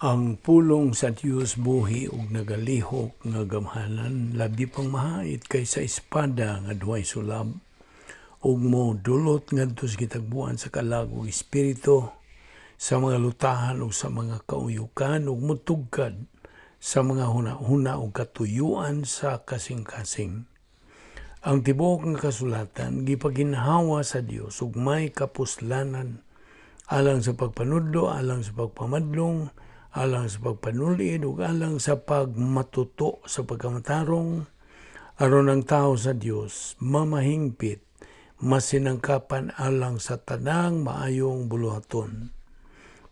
Ang pulong sa Dios buhi ug nagalihok nga gamhanan, labi pang mahait kaysa espada nga duhay sulab, ug mo dulot ngadto sa gitagbuan sa kalag ug espiritu, sa mga lutahan ug sa mga kauyukan, ug mutugkad sa mga huna-huna ug katuyuan sa kasing-kasing. Ang tibuok nga kasulatan gipaginhawa sa Dios ug may kapuslanan alang sa pagpanudlo, alang sa pagpamadlong, alang sa pagpanulid ug alang sa pagmatuto sa pagkamatarong, aron ang tao sa Dios mamahingpit, masinangkapan alang sa tanang maayong buluhaton.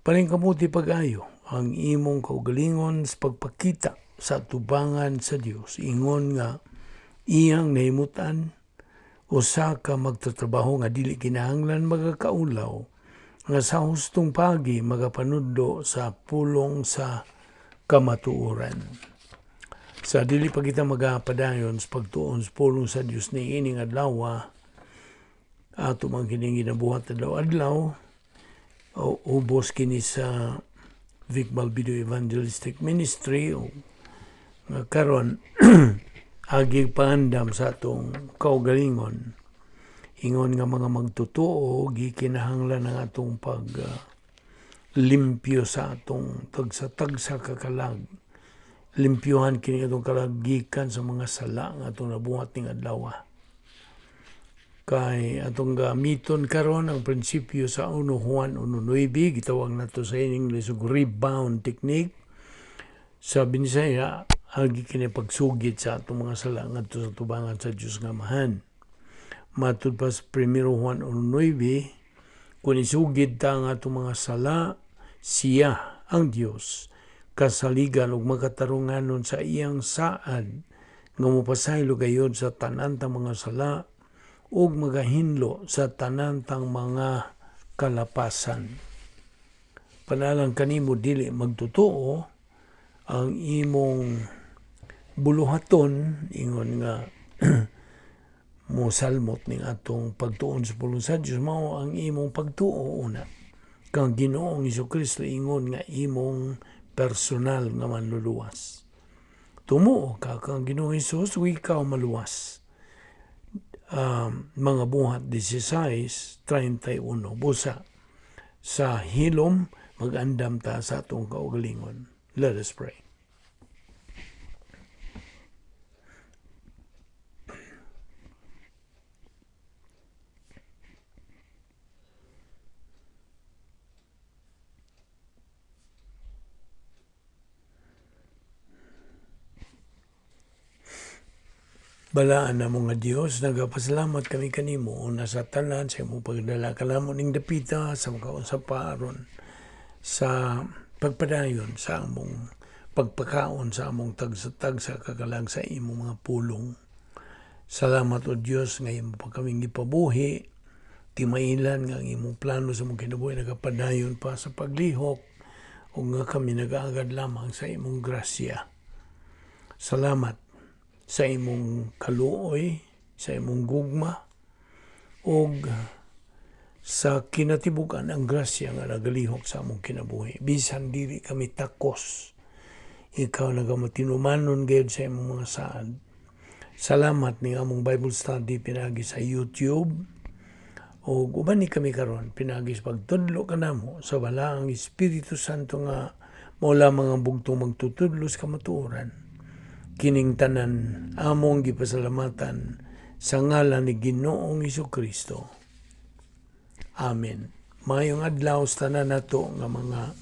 Paningkamuti pag-ayo ang imong kaugalingon sa pagpakita sa tubangan sa Dios, ingon nga iyang nahimutan usa ka magtatrabaho nga dili kinahanglan magakaulaw, nga sa hustong pagi magapanudlo sa pulong sa kamatuoran. Sa dili pa kita magapadayon sa pagtuon sa pulong sa Dios niining adlaw, ato man kining ginabuhat adlaw-adlaw, ubos kini sa Vic Balbido Evangelistic Ministry, o nga karon agi paandam sa atong kaugalingon, ingon nga mga magtotoo, gikinahanglan ang atong pag limpyo sa atong tagsa-tagsa kakalag. Limpyohan kini atong kalag gikan sa mga sala nga atong nabuhat ning adlaw. Kay atong gamiton karon ang prinsipyo sa 1 Juan 1:9, gitawag nato sa English og rebound technique. Sa Binisaya, agi kini pagsugid sa atong mga sala ngadto sa tubangan sa Dios nga Amahan. Matud pa sa 1 Juan 1:9, kung isugid ta ang atong mga sala, siya ang Dios kasaligan ug makatarunganon sa iyang saad nga mopasaylo gayod sa tanan tang mga sala ug magahinlo sa tanan tang mga kalapasan. Panalang kanimo dili magtotoo ang imong buluhaton, ingon nga mosalmot ning atong pagtuon sa pulong sa Dios, mao ang imong pagtuo una kang Ginoong Hesukristo ingon nga imong personal nga manluluwas. Tumuo ka kang Ginoong Hesus ug ikaw maluwas. Mga Buhat 16:31. Busa sa hilom magandam ta sa atong kaugalingon. Let us pray. Balaan na mo nga Dios, nagapasalamat kami kanimo una sa tanan sa imong pagdala kanamo ning dapita sa makaunsa pa aron sa pagpadayon sa among pagpakaon sa among tagsa-tagsa kakalag sa imong mga pulong. Salamat o Dios nga imo pa kaming gipabuhi, timailan nga ang imong plano sa among kinabuhi nagapadayon pa sa paglihok ug nga kami nagaagad lamang sa imong grasya. Salamat sa imong kaluoy, sa imong gugma, ug sa kinatibukan ang grasya nga nagalihok sa among kinabuhi. Bisan dili kami takos, ikaw nagamatinumanon gayud sa imong mga saad. Salamat ni among Bible study pinagi sa YouTube. Ug uban ni kami karon pinagi sa pagtudlo kanamo sa Balaang Espiritu Santo nga mao lamang ang bugtong magtutudlo sa kamatuoran. Kining tanan among gipasalamatan sa ngalan ni Ginoong Hesukristo. Amen. Maayong adlaw sa tanan nato nga mga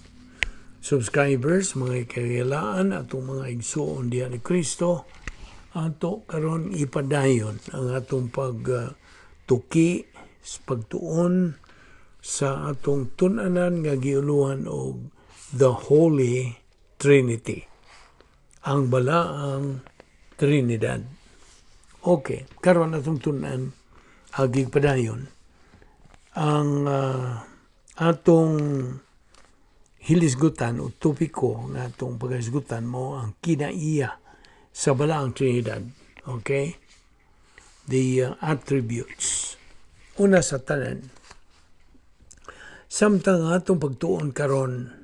subscribers, mga kagilaan, atong mga igsuon diha ni Kristo. Ato karon ipadayon ang atong pagtuki, pagtuon sa atong tun-anan nga giuluhan og the Holy Trinity, ang Balaang Trinidad. Okay, karon atong tun-an agig padayon ang atong hilisgutan o topiko nga atong paghisgutan mo ang kinaiya sa Balaang Trinidad. Okay? The attributes. Una sa tanan, samtang atong pagtuon karon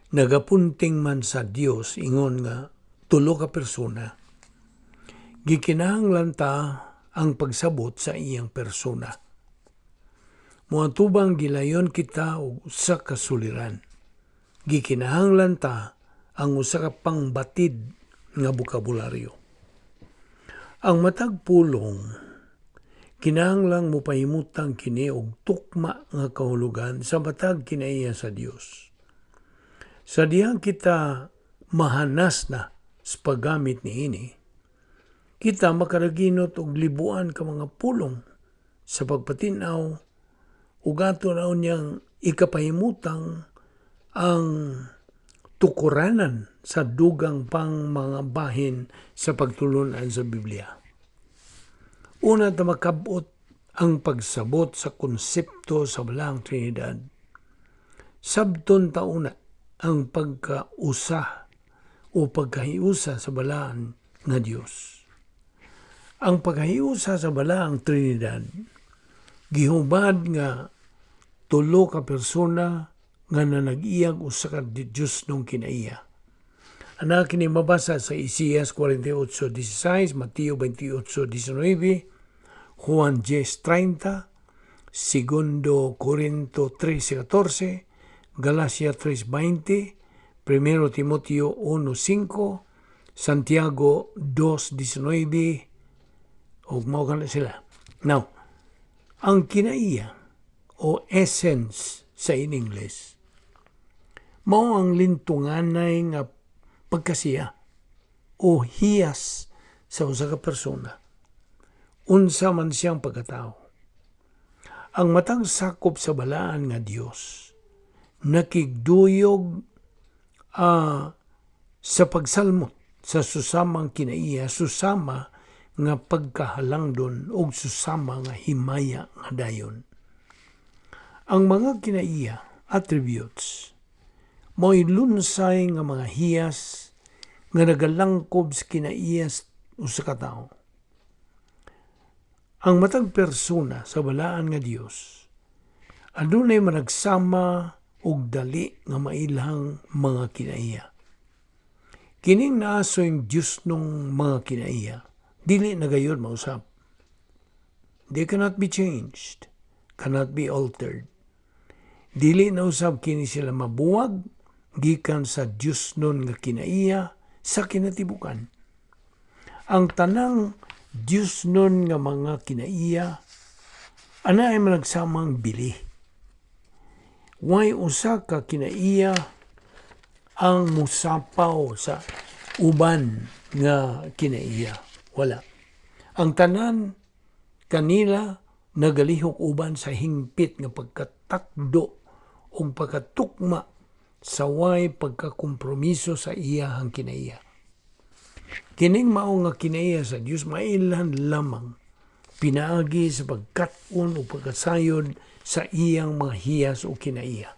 Nagapunting man sa Dios ingon nga tulo ka persona, gikinahanglan ta ang pagsabot sa iyang persona. Moatubang gilayon kita og usa ka suliran. Gikinahanglan ta ang usa ka pangbatid nga bokabularyo. Ang matag pulong kinahanglang mopahimutang kini og tukma nga kahulugan sa matag kinaiya sa Dios. Sa dihang kita mahanas na sa paggamit niini, kita makaraginot og libuan ka mga pulong sa pagpatin-aw ug ato na unyang ikapahimutang ang tukuranan sa dugang pang mga bahin sa pagtulunan sa Biblia. Una ta makabot ang pagsabot sa konsepto sa Balaang Trinidad. Sabton ta una ang pagkausa o pagkahiusa sa Balaan nga Dios. Ang pagkahiusa sa Balaang Trinidad gihubad nga tulo ka persona nga nanag-iyag usa ka Dios nung kinaiya. Ana kini mabasa sa Isaias 48:16, Mateo 28:19, Juan 10:30, Segundo Corinto 13:14, Galacia 3:20, Primero Timoteo 1:5, Santiago 2:19, ug mao kana sila. Now, ang kinaiya o essence sa in English, mao ang lintunganay nga pagkasiya o hiyas sa usa ka persona. Unsa man siyang pagkatao. Ang matag sakop sa Balaan nga Dios nakigduyog sa pagsalmot sa susamang kinaiya, susama nga pagkahalangdon ug susama nga himaya nga dayon. Ang mga kinaiya, attributes, mo'y lunsay nga mga hiyas nga nagalangkob sa kinaiya usa ka tawo. Ang matag persona sa Balaan nga Dios adunay managsama og dali nga mailhang mga kinaiya. Kining naasoy Dios nung mga kinaiya, dili na gayud mausab. They cannot be changed, cannot be altered. Dili na usab kini sila mabuwag gikan sa Dios nun nga kinaiya sa kinatibukan. Ang tanang Dios nun nga mga kinaiya ana ay managsamang bili. Way usa ka kinaiya ang musapaw sa uban nga kinaiya. Wala. Ang tanan kanila nagalihok uban sa hingpit nga pagkatakdo o pagkatukma sa way pagkakompromiso sa iyahang kinaiya. Kining mao nga kinaiya sa Dios mailhan lamang pinaagi sa pagkat-on o pagkasayod sa iyang mga hiyas o kinaiya.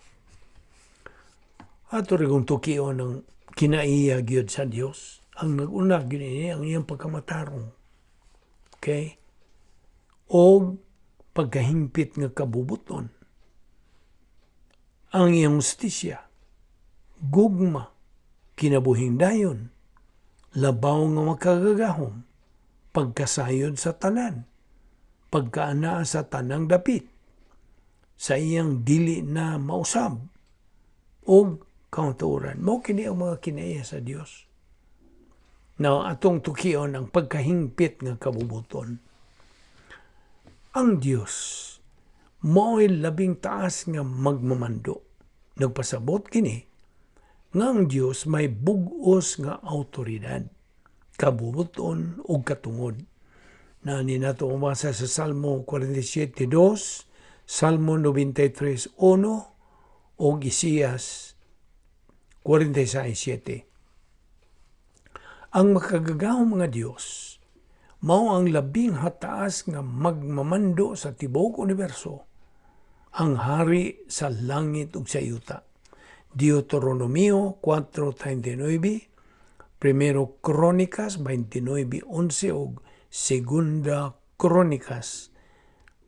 Ato rin kung tukion ng kinaiya gyud sa Dios, ang nag-una gyud ini ang iyang pagkamatarong. Okay? O pagkahimpit nga kabubuton. Ang iyang hustisya, gugma, kinabuhing dayon, labaw nga makagagahom, pagkasayod sa tanan, pagkaanaa sa tanang dapit, sa iyang dili na mausab, og kamatuoran. Mao kini ang mga kinaiya sa Dios. Now, atong tukion ang pagkahingpit nga kabubuton. Ang Dios mao'y labing taas nga magmamando. Nagpasabot kini nga ang Dios may bug-os nga autoridad, kabubuton ug katungod. Na ni nato umasa sa Salmo 47:2, Salmo 93:1 ug Isaias 46:7. Ang makagagahom nga Dios mao ang labing hataas nga magmamando sa tibuok universo, ang hari sa langit ug sa yuta. Deuteronomio 4:39, Primero Crónicas 29:11 ug Segunda Crónicas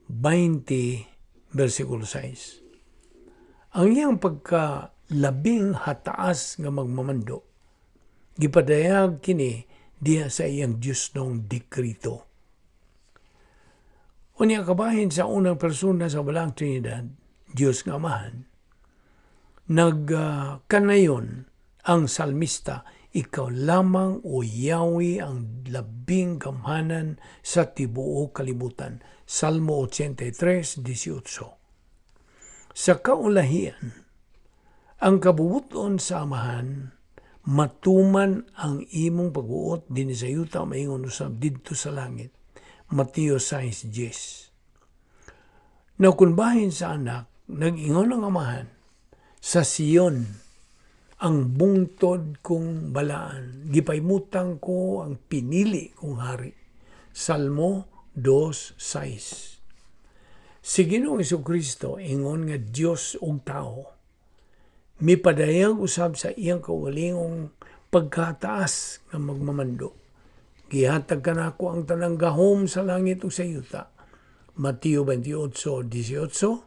20 versikulo 6. Ang iyang pagka labing hataas nga magmamando. Gipadayag kini diha sa iyang Diyosnong dikrito. Unya kabahin sa unang persona sa Balaang Trinidad, Diyos nga Amahan, nagkanayon ang salmista, "Ikaw lamang, O Yahweh, ang labing gamhanan sa tibuok kalibutan." Salmo 83:18. Sa kaulahian, ang kabubuton sa Amahan, matuman ang imong pagbuot dinhi sa yuta maingon usab didto sa langit. Mateo 6:10. Now, kung bahin sa Anak, nag-ingon ang Amahan, "Sa Sion, ang bungtod kong balaan, gipahimutang ko ang pinili kong hari." Salmo 2:6. Si Ginoong Kristo, ingon nga Dios ug tao, mipadayag usab sa iyang kaugalingong pagkataas nga magmamando. "Gihatag kanako ang tanang gahom sa langit ug sa yuta." Mateo 28:18,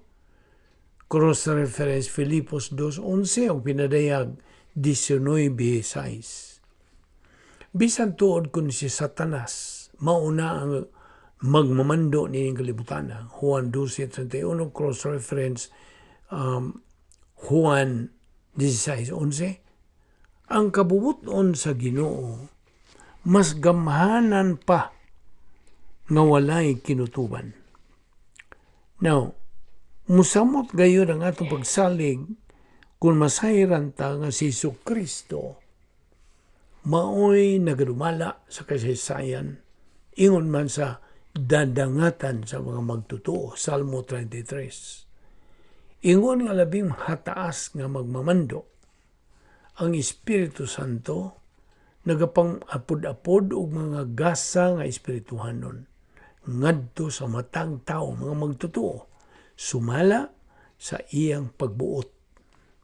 cross-reference Filipos 2:11 ug Pinadayag 19:6. Bisan tuod kung si Satanas mauna ang magmamando nining kalibutan. Juan 12:31, cross-reference Juan 16:11. Ang kabubuton sa Ginoo mas gamhanan pa nga walay kinutuban. Now, musamot gayon ang atong pagsalig kung masayran ta nga si Hesus Kristo maoy nagadumala sa kasaysayan ingon man sa dadangatan sa mga magtotoo. Salmo 33. Ingon nga labing hataas nga magmamando, ang Espiritu Santo nagapang apod-apod og mga gasa nga espirituhanon ngadto sa matag tao, mga magtotoo, sumala sa iyang pagbuot.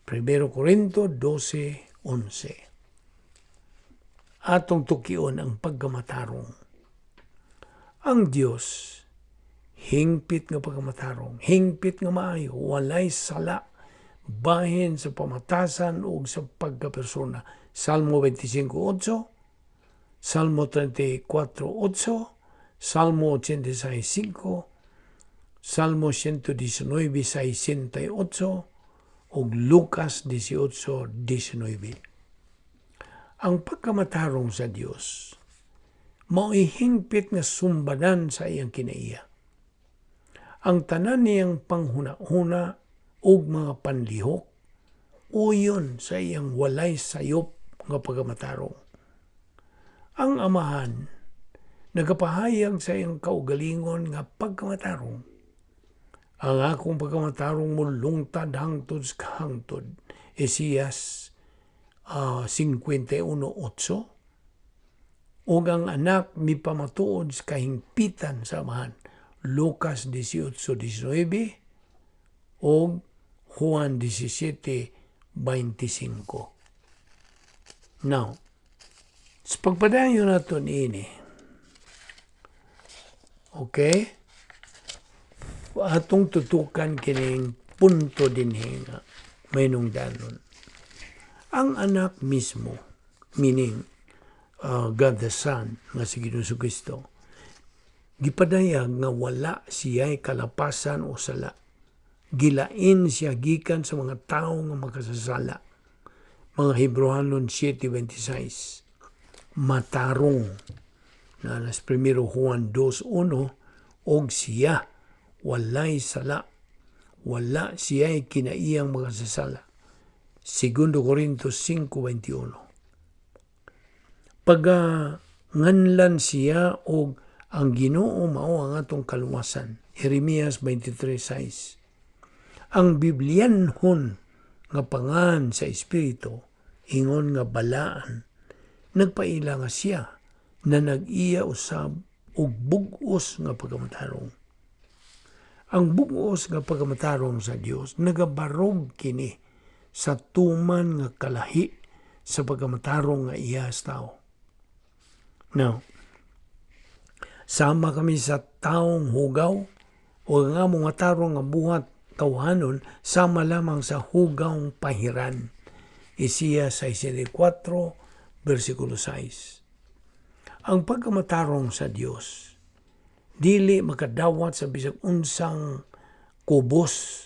1 Corinto 12:11. Atong tukion ang pagkamatarong. Ang Dios hingpit nga pagkamatarong, hingpit nga maayo, walay sala bahin sa pamatasan ug sa pagkapersona. Salmo 25:8, Salmo 34:8, Salmo 86:5, Salmo 119:68 ug Lucas 18:19. Ang pagkamatarong sa Dios mao'y hingpit nga sumbanan sa iyang kinaiya. Ang tanan niyang panghuna-huna ug mga panlihok uyon sa iyang walay sayop nga pagkamatarong. Ang Amahan nagapahayag sa iyang kaugalingon nga pagkamatarong. "Ang akong pagkamatarong mulungtad hangtod sa kahangtod." Isaias 51:8. Ug ang Anak mipamatuod sa kahingpitan sa Amahan. Lucas 18:19 ug Juan 17:25. Now, sa pagpadayon nato niini, okay, atong tutukan kining punto dinhi nga may nungdanon. Ang Anak mismo, meaning God the Son, nga si Ginoong Kristo, gipadayag nga wala siya'y kalapasan o sala. Gilain siya gikan sa mga tao nga makasasala. Mga Hebreohanon 7:26. Matarong na nas 1 Juan 2:1, og siya walay sala. Wala siya'y kinaiyang makasasala. 2 Corintios 5:21. Pag nganlan siya og ang Ginoo mao ang atong kaluwasan. Jeremias 23:6. Ang Biblianhon nga pangan sa Espiritu, ingon nga balaan, nagpaila nga siya na nag-iya usab og bug-os nga pagkamatarong. Ang bug-os nga pagkamatarong sa Dios nagabarog kini sa tuman nga kalahi sa pagkamatarong nga iya sa tao. Now, sama kami sa taong hugaw o nga mga tarong nga buhat. tawhanon sama lamang sa hugawng pahiran. Isaias 64, versikulo 6. Ang pagkamatarong sa Dios dili makadawat sa bisag unsang kubos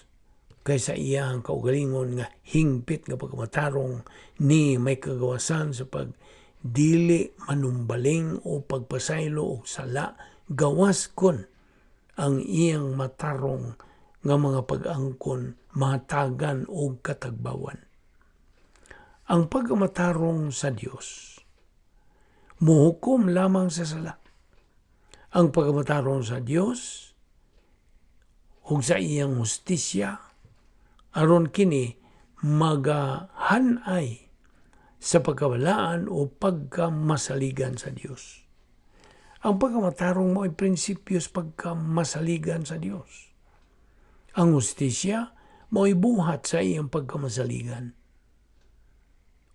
kay sa iyang kaugalingon nga hingpit nga pagkamatarong ni may kagawasan sa pag dili manumbaling o pagpasaylo og sala, gawas kon ang iyang matarong nga mga pag-angkon mahatagan og katagbawan. Ang pagkamatarong sa Dios muhukom lamang sa sala. Ang pagkamatarong sa Dios ug sa iyang hustisya aron kini magahanay sa pagkabalaan o pagkamasaligan sa Dios. Ang pagkamatarong mao'y prinsipyo sa pagkamasaligan sa Dios. Ang hustisya mao'y buhat sa iyang pagkamasaligan.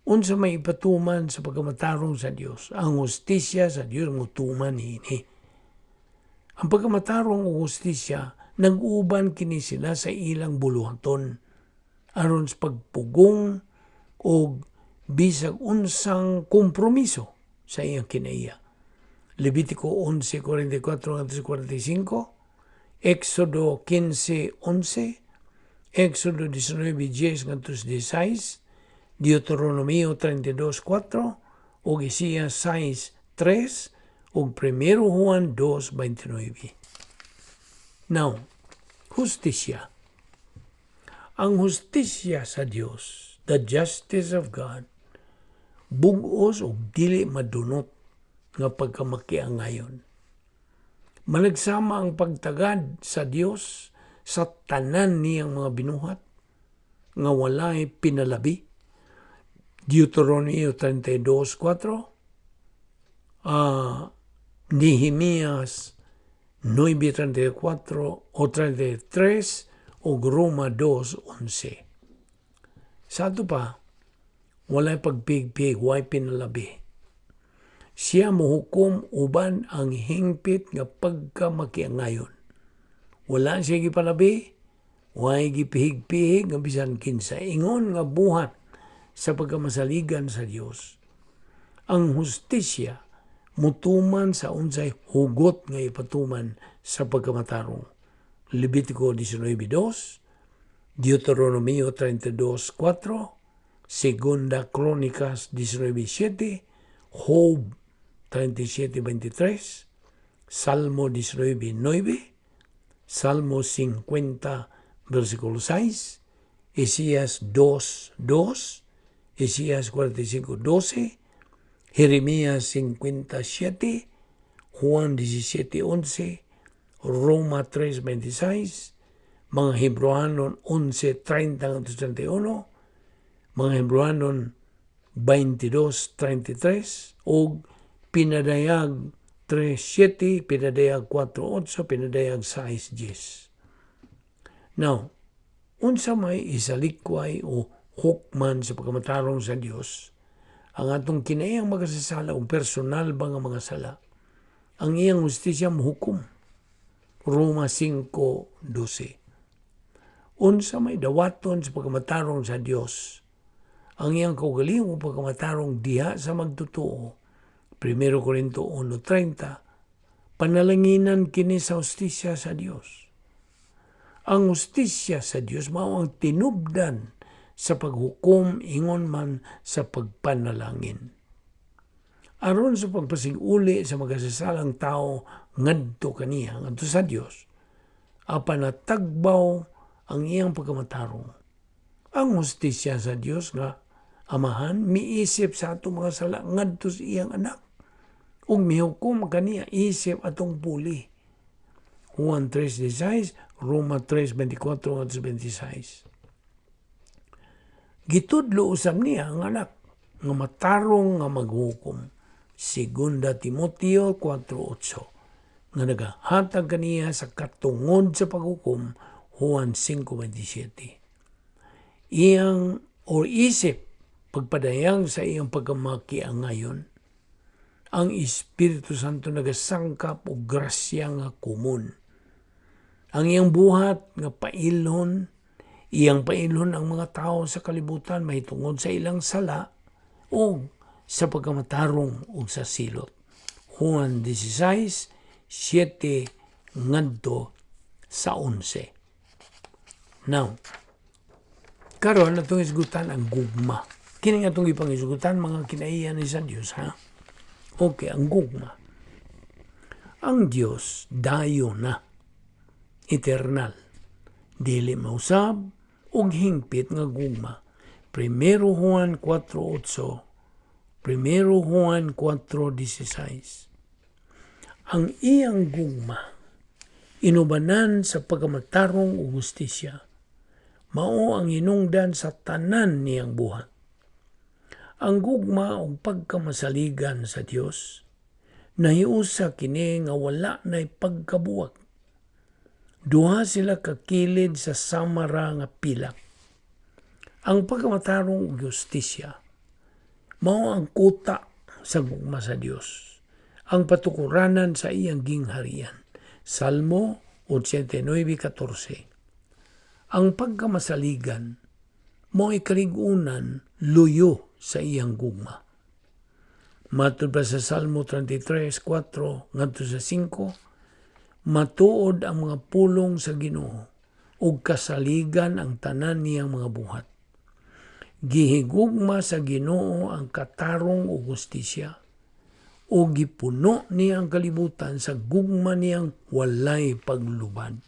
Unsa may ipatuman sa pagkamatarong sa Dios, ang hustisya sa Dios mutuman niini. Ang pagkamatarong ug hustisya nag-uban kini sila sa ilang buluhaton aron sa pagpugong og bisag unsang kompromiso sa iyang kinaiya. Levitico 11:44 45, Exodo 15:11, Exodo 19:10 ngadto 16, Deuteronomio 32:4 ug Isaias 6:3 ug 1 Juan 2:29. Now, hustisya. Ang hustisya sa Dios, the justice of God, bug-os ug dili madunot nga pagkamakiangayon. Managsama ang pagtagad sa Dios sa tanan niyang mga binuhat nga walay pinalabi. Deuteronomio 32:4, Nehemias 9:34 o 33 ug Roma 2:11. Sa ato pa, walay pagpigpig, walay pinalabi. Siya mohukom uban ang hingpit nga pagkamakiangayon. Wala siya gipalabi, walay gipihig-pihig nga bisan kinsa ingon nga buhat sa pagkamasaligan sa Dios. Ang hustisya mutuman sa unsay hugot nga ipatuman sa pagkamatarong. Levitico 19:2, Deuteronomio 32:4, Segunda Crónicas 19:7, Job 37:23, Salmo 19:9, Salmo 50, versikulo 6, Isaías 2:2, Isaías 45:12, Jeremías 57, Juan 17:11, Roma 3:26, mga Hebreohanon 11:30-31, mga Hebreohanon 22:33, ug Pinadayag 3:7, Pinadayag 4:8, Pinadayag 6:10. Now, unsa may isalikway o hukman sa pagkamatarong sa Dios ang atong kinaiyang makasasala o personal ba nga mga sala? Ang iyang hustisya mohukom. Roma 5:12. Unsa may dawaton sa pagkamatarong sa Dios ang iyang kaugalingong pagkamatarong diha sa magtotoo? 1 Corinto 1:30, panalanginan kini sa hustisya sa Dios. Ang hustisya sa Dios mao ang tinubdan sa paghukom ingon man sa pagpanalangin. Aron sa pagpasig-uli sa magasasalang tao ngadto kaniya, ngadto sa Dios, apan natagbaw ang iyang pagkamatarong. Ang hustisya sa Dios nga Amahan miisip sa atong mga sala ngadto sa iyang anak ug mihukom kaniya isip atong puli. Juan 3:16, Roma 3:24 26. Gitudlo usab niya ang anak nga matarong nga maghukom. Segunda Timoteo 4:8 nga nagahatag kaniya sa katungod sa paghukom. Juan 5:27. Iyang or isip pagpadayag sa iyang pagkamakiangayon, ang Espiritu Santo nagasangkap og grasya nga komon. Ang iyang buhat nga pailhon, iyang pailhon ang mga tao sa kalibutan mahitungod sa ilang sala o sa pagkamatarong ug sa silot. Juan 16, 7 ngadto sa 11. Now, karon atong isgutan ang gugma. Kini nga atong ipangisgutan, mga kinaiya ni sa Dios, ha. Okay, ang gugma. Ang Dios dayo na, eternal. Dili mausab ug hingpit nga gugma. Primero Juan 4:8, Primero Juan 4:16. Ang iyang gugma inubanan sa pagkamatarong ug hustisya. Mao ang hinungdan sa tanan niyang buhat. Ang gugma ug pagkamasaligan sa Dios nahiusa kini nga wala nay pagkabuwag. Duha sila kakilid sa samara nga pilak. Ang pagkamatarong ug hustisya mao ang kuta sa gugma sa Dios, ang patukuranan sa iyang gingharian. Salmo 89:14. Ang pagkamasaligan mao kalig-unan luyo sa iyang gugma. Matud pa sa Salmo 33:4 ngadto sa 5, matuod ang mga pulong sa Ginoo ug kasaligan ang tanan niyang mga buhat. Gihigugma sa Ginoo ang katarong ug hustisya ug gipuno niya ang kalibutan sa gugma niyang walay paglubad.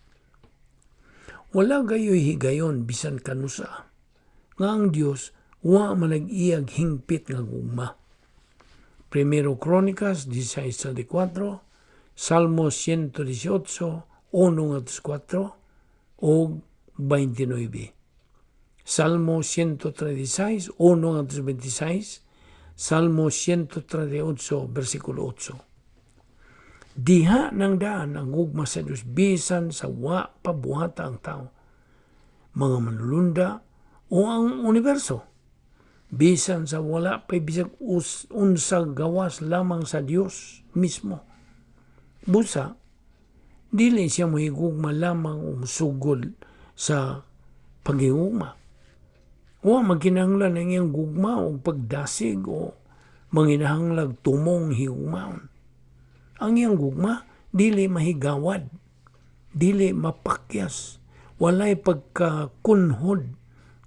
Wala gayoy higayon bisan kanusa nga ang Dios wa manag-iyag hingpit nga gugma. Primero Crónicas 16:34, Salmo 118, 1 4 ug 29. Salmo 136, 1 26, Salmo 138, versikulo 8. Diha nang daan ang gugma sa Diyos bisan sa wa pa buhata ang tao, mga manulunda o ang universo. Bisan sa wala pa'y bisag unsa gawas lamang sa Dios mismo. Busa, dili siya mohigugma lamang o musugod sa paghigugma. Wa magkinahanglan ang iyang gugma o pagdasig o manginahanglag tumong higugmaon. Ang iyang gugma dili mahigawad, dili mapakyas, walay pagkakunhod,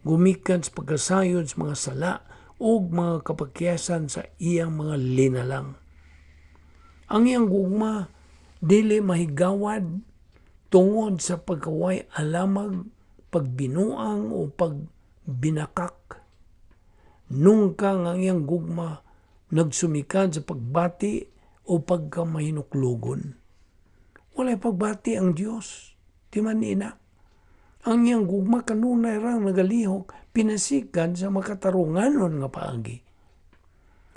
gumikan sa pagkasayod sa mga sala o mga kapakyasan sa iyang mga linalang. Ang iyang gugma dili mahigawad tungod sa pagkaway alamag, pagbinuang o pagbinakak. Nungka nga ang iyang gugma nagsumikad sa pagbati o pagkamahinuklugon. Walay pagbati ang Dios. Di man ina. Ang iyang gugma kanunay rang nagalihok pinasikan sa makatarunganon nga paagi.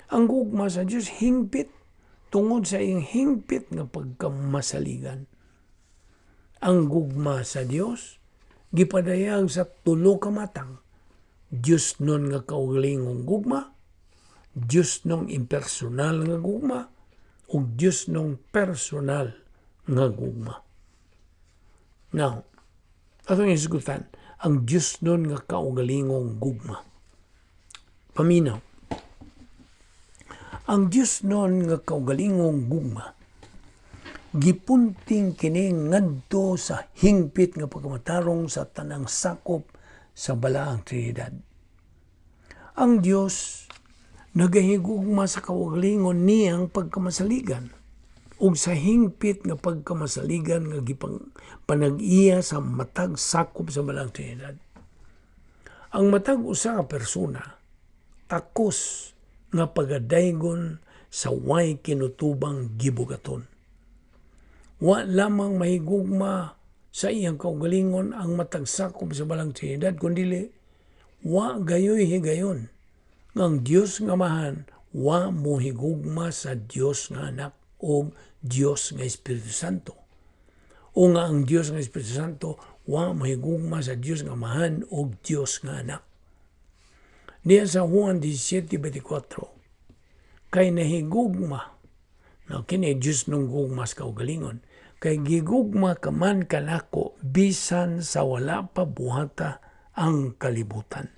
Ang gugma sa Dios hingpit tungod sa iyang hingpit nga pagkamasaligan. Ang gugma sa Dios gipadayag sa tulo ka matang. Dios nun nga kaugalingong gugma, Dios nung impersonal nga gugma, ug Dios nung personal nga gugma. Now, atong isgutan ang Dios nun nga kaugalingong gugma. Paminaw. Ang Dios nun nga kaugalingong gugma gipunting kini ngadto sa hingpit nga pagkamatarong sa tanang sakop sa Balaang Trinidad. Ang Dios nagahigugma sa kaugalingon niyang pagkamasaligan ug sa hingpit nga pagkamasaligan nga gipang panag-iya sa matag sakop sa Balaang Trinidad. Ang matag usa ka persona takos nga pagadaygon sa way kinutubang gibugaton. Wa lamang mahigugma sa iyang kaugalingon ang matag sakop sa Balaang Trinidad, kundi wa gayoy higayon nga ang Dios nga Amahan wa mohigugma sa Dios nga Anak o Dios nga Espiritu Santo. O nga ang Dios nga Espiritu Santo wa mahigugma sa Dios nga Amahan o Dios nga Anak. Diya sa Juan 17:24, kay nahigugma na kini Dios nung gugma sa kaugalingon, kay gigugma ka man kanako. bisan sa wala pa buhata ang kalibutan.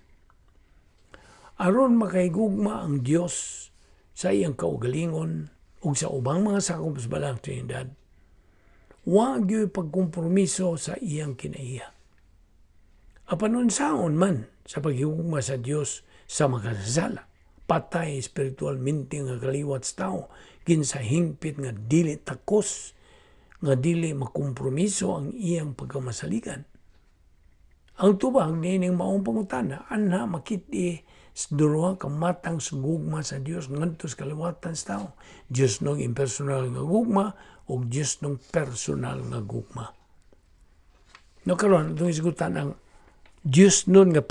Aron makahigugma ang Dios sa iyang kaugalingon ug sa ubang mga sakop sa Balaang Trinidad, wa gyud pagkompromiso sa iyang kinaiya. Apan unsaon man sa paghigugma sa Dios sa makasasala, patay espiritualmente nga kaliwat sa tao, kinsa hingpit nga dili takos, nga dili makompromiso ang iyang pagkamasaligan? Ang tubag niining maong pangutana, anha makit-i sa duha ka matang sa gugma sa Dios ngadto sa kaliwatan sa tao: Diosnong impersonal nga gugma ug Diosnong personal nga gugma. No, karon atong isgutan ang Diosnon nga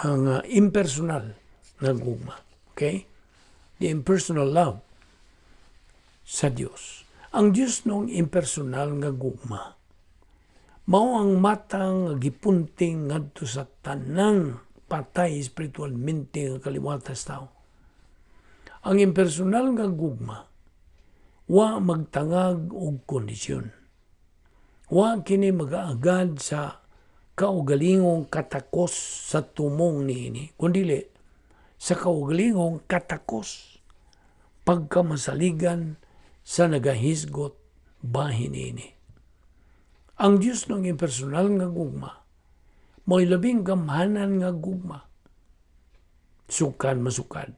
ang impersonal nga gugma. Okay? The impersonal love sa Dios. Ang Diosnong impersonal nga gugma mao ang matang nga gipunting ngadto sa tanang patay espiritualmente nga kaliwat sa tao. Ang impersonal nga gugma wa magtangag og kondisyon. Wa kini magaagad sa kaugalingong katakos sa tumong niini, kundili sa kaugalingong katakos pagkamasaligan sa nagahisgot bahin niini. Ang Diosnong impersonal nga gugma mo'y labing gamhanan nga gugma. Sukan masukad.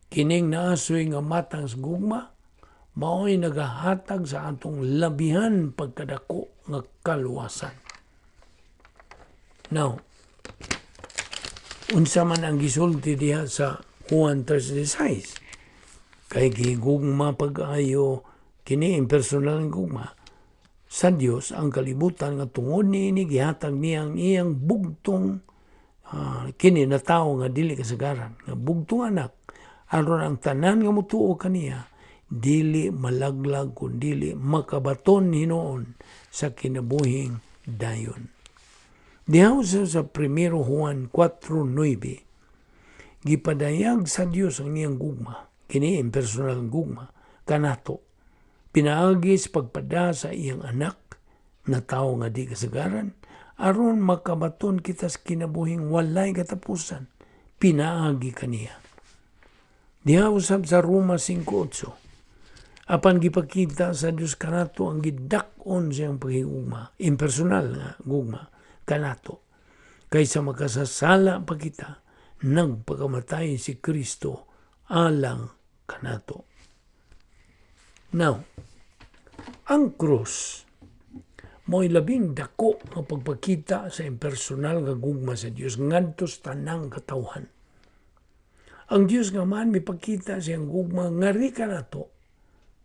Kining naasoy nga matang sa gugma mao'y nagahatag sa atong labihan pagkadako nga kaluwasan. Now, unsa man ang gisulti diha sa Juan 3:16? Kay gihigugma pag-ayo, kini impersonal nga gugma sa Dios, ang kalibutan nga tungod niini gihatag niya ang iyang bugtong, kini na tawo nga dili kasagaran nga bugtong anak, aron ang tanan nga motuo kaniya dili malaglag kundili makabaton hinuon sa kinabuhing dayon. Diha sa 1 Juan 4:9, gipadayag sa Dios ang iyang gugma, kini impersonal gugma kanato, pinaagi sa pagpada sa iyang anak na tawo nga di kasagaran, aron makabaton kita sa kinabuhing walay katapusan pinaagi kaniya. Diha usab sa Roma 5:8, apan gipakita sa Dios kanato ang gidak-on siyang paghigugma, impersonal nga gugma kanato, kaysa makasasala pa kita, nagpakamatay si Kristo alang kanato. Now, ang krus mo'y labing dako nga pagpakita sa impersonal nga gugma sa Dios ngadto sa tanang katawhan. Ang Dios nga Amahan mipakita sa iyang gugma ngari kanato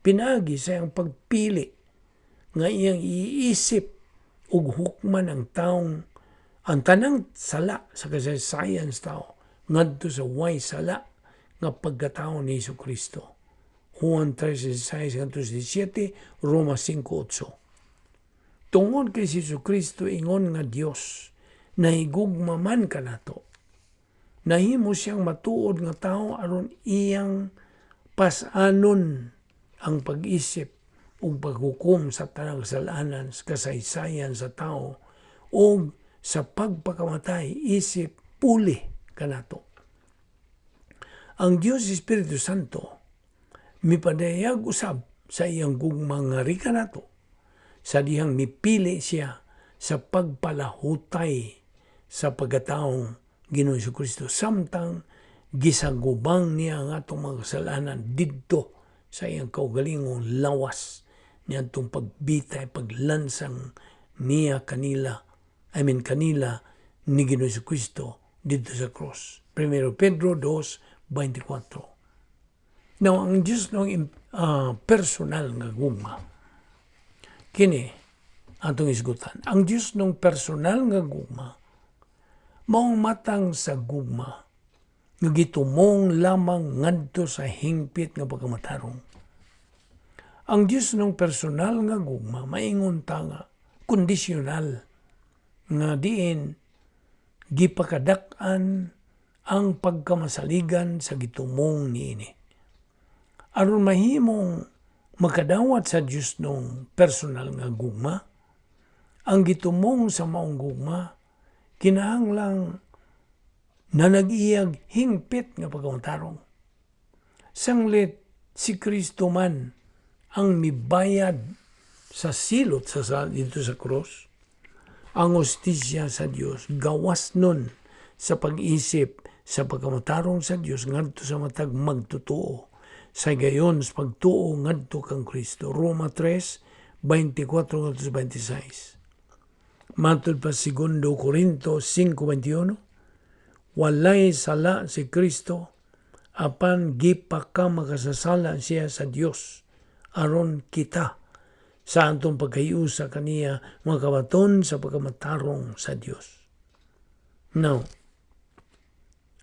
pinaagi sa iyang pagpili nga iyang iisip ug hukman ang taong ang tanang sala sa kasaysayan sa tao ngadto sa way sala nga pagkatao ni Hesus Kristo. Juan 3:16 ngadto 17, Roma 5:8. Tungod kay si Hesus Kristo ingon nga Dios, nahigugma man kanato. Nahimo siyang matuod nga tao aron iyang pasanon ang pag-isip ug paghukom sa tanang kasalanan sa kasaysayan sa tao ug sa pagpakamatay isip puli kanato. Ang Dios Espiritu Santo mipadayag usab sa iyang gugma ngari kanato sa dihang mipili siya sa pagpalahutay sa pagkataong Ginoo Kristo samtang gisagubang niya ang atong mga kasalanan didto sa iyang kaugalingong lawas niadtong pagbitay, paglansang niya kanila, I mean kanila ni Ginoo Kristo didto sa cross. 1 Pedro 2:24. Now, ang Diosnong personal nga gugma, kini atong isgutan. Ang Diosnong personal nga gugma, maong matang sa gugma, nga gitumong lamang ngadto sa hingpit nga pagkamatarong. Ang Diosnong personal nga gugma, maingon ta nga, kondisyonal, nga diin gipakadak-an ang pagkamasaligan sa gitumong niini. Aron mahimong makadawat sa Diosnong personal nga gugma, Ang gitumong sa maong gugma kinahanglang na nag-iyag hingpit nga pagkamatarong. Sanglit si Kristo man ang mibayad sa silot sa dito sa krus. Ang hustisya sa Dios gawas nun sa pag-isip sa pagkamatarong sa Dios ngadto sa matag magtotoo sa gayon sa pagtuo ngadto kang Kristo. Roma 3, 24 ngadto sa 26. Matod pa Segundo Corinto 5:21, walay sala si Kristo apan gipakamakasasala siya sa Dios aron kita sa atong pagkahiusa kaniya makabaton sa pagkamatarong sa Dios. Now,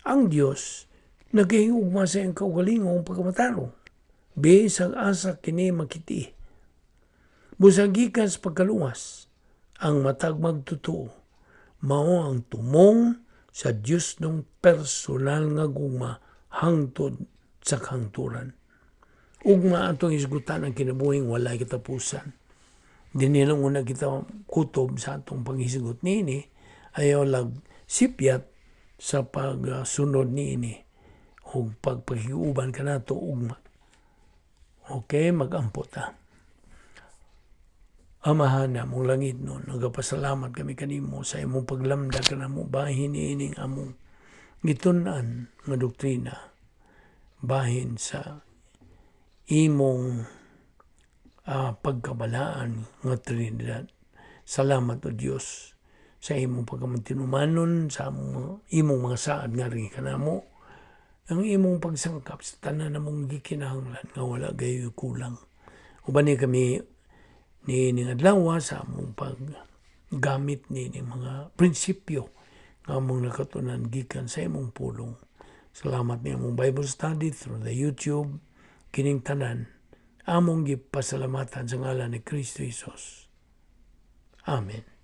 ang Dios nagahigugma sa iyang kaugalingong pagkamatarong. Bisag asa kini makiti. Busag gikan sa pagkaluwas, ang matag magtotoo, mao ang tumong sa Dios ng personal nga gugma hangtod sa kahangturan. Ugma atong hisgutan ang kinabuhing walay katapusan. Dinhi lang una kita kutob sa atong panghisgot niini, ayaw lag sipyat sa pagsunod niini o pagpakiuban kanato ugma. Okay, magampo ta. Amahan namong langitnon, nagapasalamat kami kanimo sa imong paglamda kanamo bahin niining among gitun-an nga doktrina bahin sa imong pagkabalaan nga Trinidad. Salamat, O Dios, sa imong pagkamantinumanon sa imong mga saad nga rin kanamo, ang imong pagsangkap sa tanan namong gikinahanglan nga wala gayoy kulang. Uban ni kami ni ning adlaw sa among paggamit ni ning mga prinsipyo nga among nakatunan gikan sa imong pulong. Salamat ni among Bible study through the YouTube. Kining tanan among gipasalamatan sa ngalan ni Kristo Jesus. Amen.